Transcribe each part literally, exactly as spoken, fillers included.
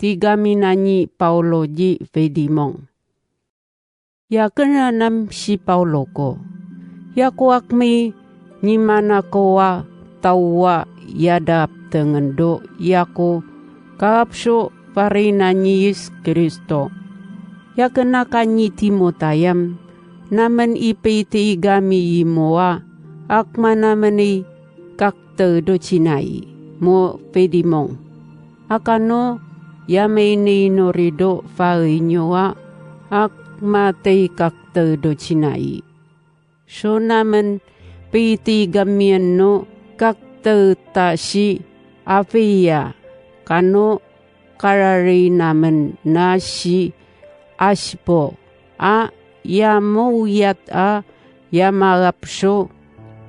Tigamina nyi Paulo ji Fidimon. Ya kena nam si Paulo ko. Ya kuak mi nyimana kowa tauwa yada tengen do ya ku karap so fareina nyi Yes Kristo. Ya kena ka nyi Timota yam, namen ipei tiga mi imoa, ak manamen i kak teu do cina i, mo Fidimon. Akano ya meinei nori do fau inyoa, ak matei kak teu do cina i. So namen piti gamien no kak teu ta si afia, kano kararei namen na si asipo, a ya mouyat a ya marap so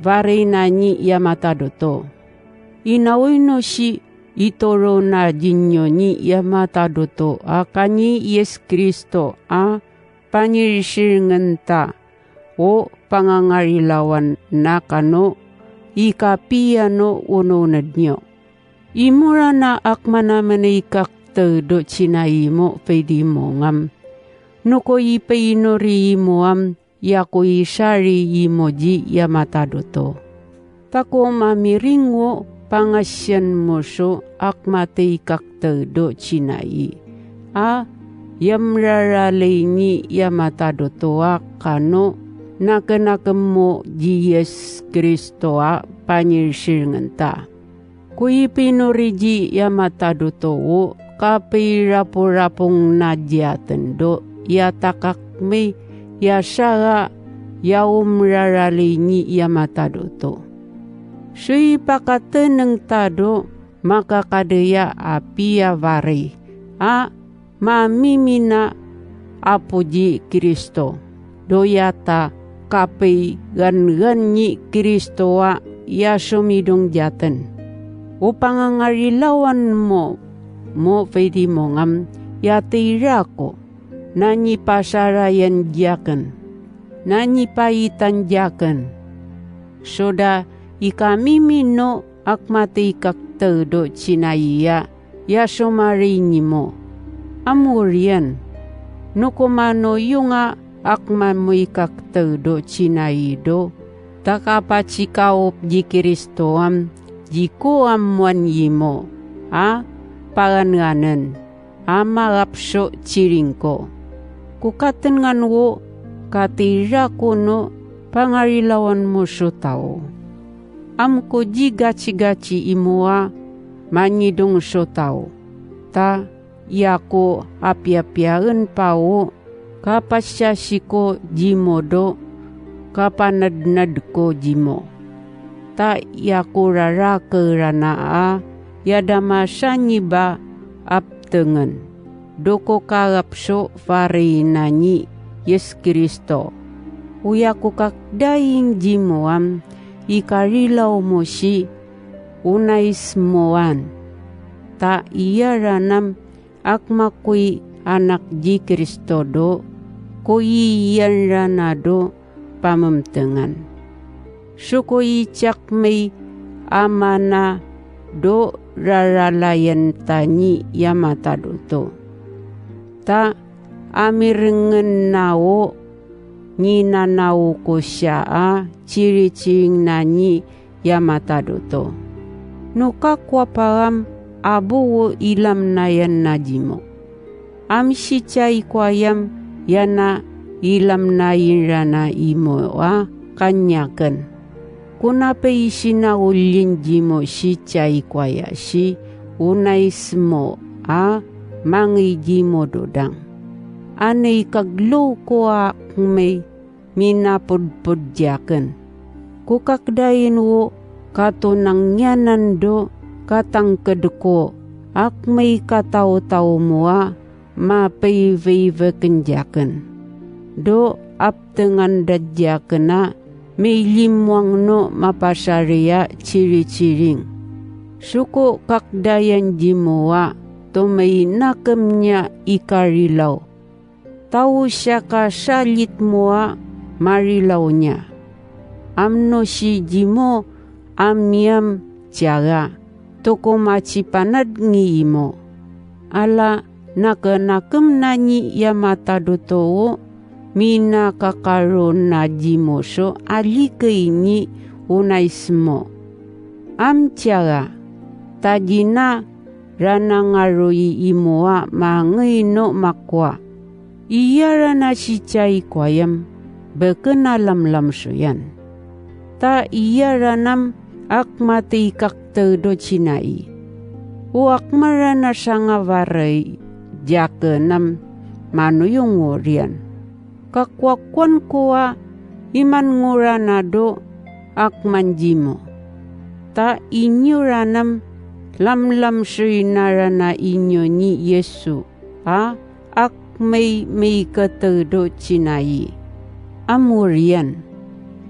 fareina nyi ya matadoto. Inau ino si itoro na jinyo nyi ya matadoto a ka nyi Yes Kristo a panyir sirngen ta, o pangangar ilawan na kano ika pia no uno uned nyo. Imura na ak manamen i kak teu do cina i mo Fidimon am. Nuko ipei nori imo am, ya ko isari imo ji ya matadoto. Tako mamiring o pangasian mo so ak matei kak teu do cina i. A yamrara lei nyi ya matadoto a kano nakenak mo ji Yes Kristo a panyir sirngen ta. Kuipinuri ji ya matadoto o kapei rapurapung na jiaten do ya takak mei ya sara ya umrara lei nyi ya matadoto. Sui pakateneng ta do maka kadeya apia farei a mamimina apu ji Kristo. Do ya ta kapei gan gan nyi Kristo a ya somidung jaten. O pangangar ilawan mo, mo Fidimon am, ya teira ko. Na nyi pasarayan jaken. Na nyi paitan jaken. Soda ika mimi no ak matei kak teu do cina i a ya somarei nyimo. Amurian, nuko mano yung a ak mamei kak teu do cina i do, tak apacikaup ji Kristo am, ji ko am muan yimo, a paran ranen, a marap so ciring ko. Kukaten ngan wo, kateira ko no, pangarilawan mo so tau. Am ko ji gaci-gaci imoa, manyidung so tau. Ta ya ko apia-piaen pau, kapasiasi ko jimo do, kapaned-ned ko jimo. Ta ya ko rara kerana a, ya damasa nyiba aptengen. Do ko karap so fareina nyi Yes Kristo. Uya ko kak daing jimo am, ikarilau mo si, unais moan. Ta iyaran am, ak makui anak ji Kristo do, ko iyanrana do pamemtengan. Suko icak mei amana do raralayan ta nyi ya matadoto. Ta amirengen na o nyinanau ko sia a ciri-ciring na nyi ya matadoto. Nuka kuaparam abu wo ilamnayan na jimo. Am si cai kuayam yana ilamnain rana imo a kanyaken. Kuna pe isinau lin jimo si cai kuaya si unais mo a mangei jimo dodang. Anei kak lou ko a kmei minapudpud jaken. Ku kak dain wo katunang ngianan do katangked ko ak mei katau-tau mo a mapeive-iveken jaken. Do aptengan da jaken a mei limuang no mapasari a ciri-ciring. Suko kak dayan jimo a to mei nakem nya ikarilau. Tau siaka salit mo a marilau nya. Am no si jimo amiam cara, toko macipanad ngi imo. Ala, na ke nakemna nyi ya mata doto owo, mina kakaro na jimo so, alike inyi unaismo. Am tiara, tajina rana ngaroi imoa ma ngeino makua. Iya rana sica ikuayam, beken alamlam suyan. Ta iya ranam akma te ikak teudo cina i. O akma rana sanga varei jakenam manuyung o rian. Kakuakuan kua iman ngurana do akman jimo. Ta inyo ranam lamlam suina rana inyo nyi Yesu a akmei mei ke teudo cina i. Am urian.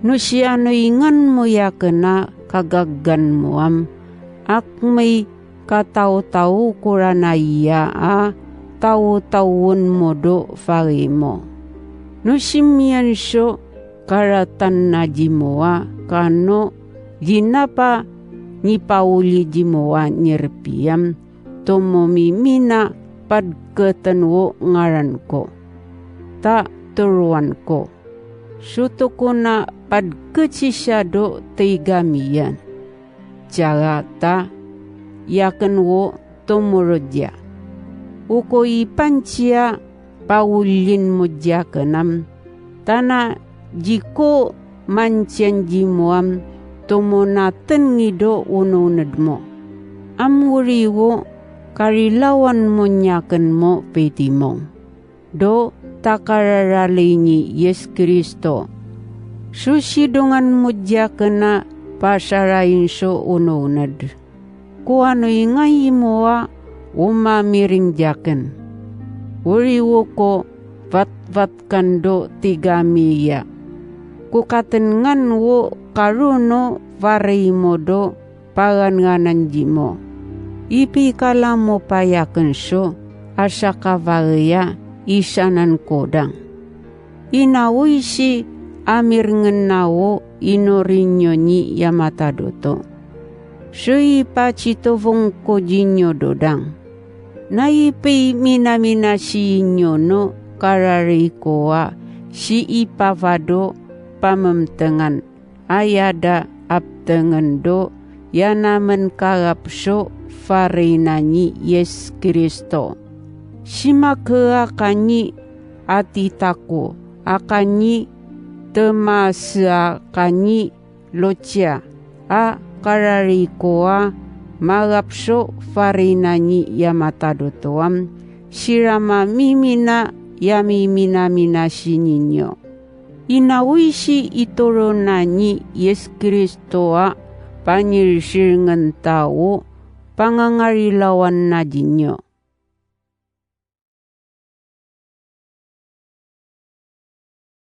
Nusia no ingan mo yakena kagagan mo am akmei katautau kurana iya a tautauen mo do fari mo. Nusim mian so karatan na jimoa kano jinapa nyipauli jimoa nyerpiam tomo mimina padke tenwo ngaran ko. Ta turuan ko. Sutukuna padke cisa do teiga miyan. Cara ta, yaken wo tomoroja. Uko ipancia paulin moja kenam. Tana jiko mancian jimoam tomo naten ngido uno nedmo. Am uriwo karilawan monyaken mo petimong. Do takarara leinyi Yes Kristo. Susi dongan muja kena pasara inso uno uned. Kuano ingai imoa uma miring jaken. Uri wuko vat vat kando tiga miya. Kukaten ngan wo karuno fare imo do pagan nganan jimo. Ipi kala mo payaken so, asaka fare ya isanan kodang. Ina wo isi amir ngenna wo ino rinyo nyi yamata doto. So ipa citofong ko jinyo dodang. Na ipi mina mina si inyo no karari koa si ipa fado pamemtengan. Ayada aptengen do yanamen karap so fare ina nyi Yes Kristo. Simak hea kanyi atitako akanyi temasea kanyi locia a karari koa marap so fare ina nyi yamata dotoam sirama mimina yami mina mina sinyinyo. Ina wo isi itorona nyi Yes Kristo a panyir sir ngenta wo pangangar ilawan na jinyo.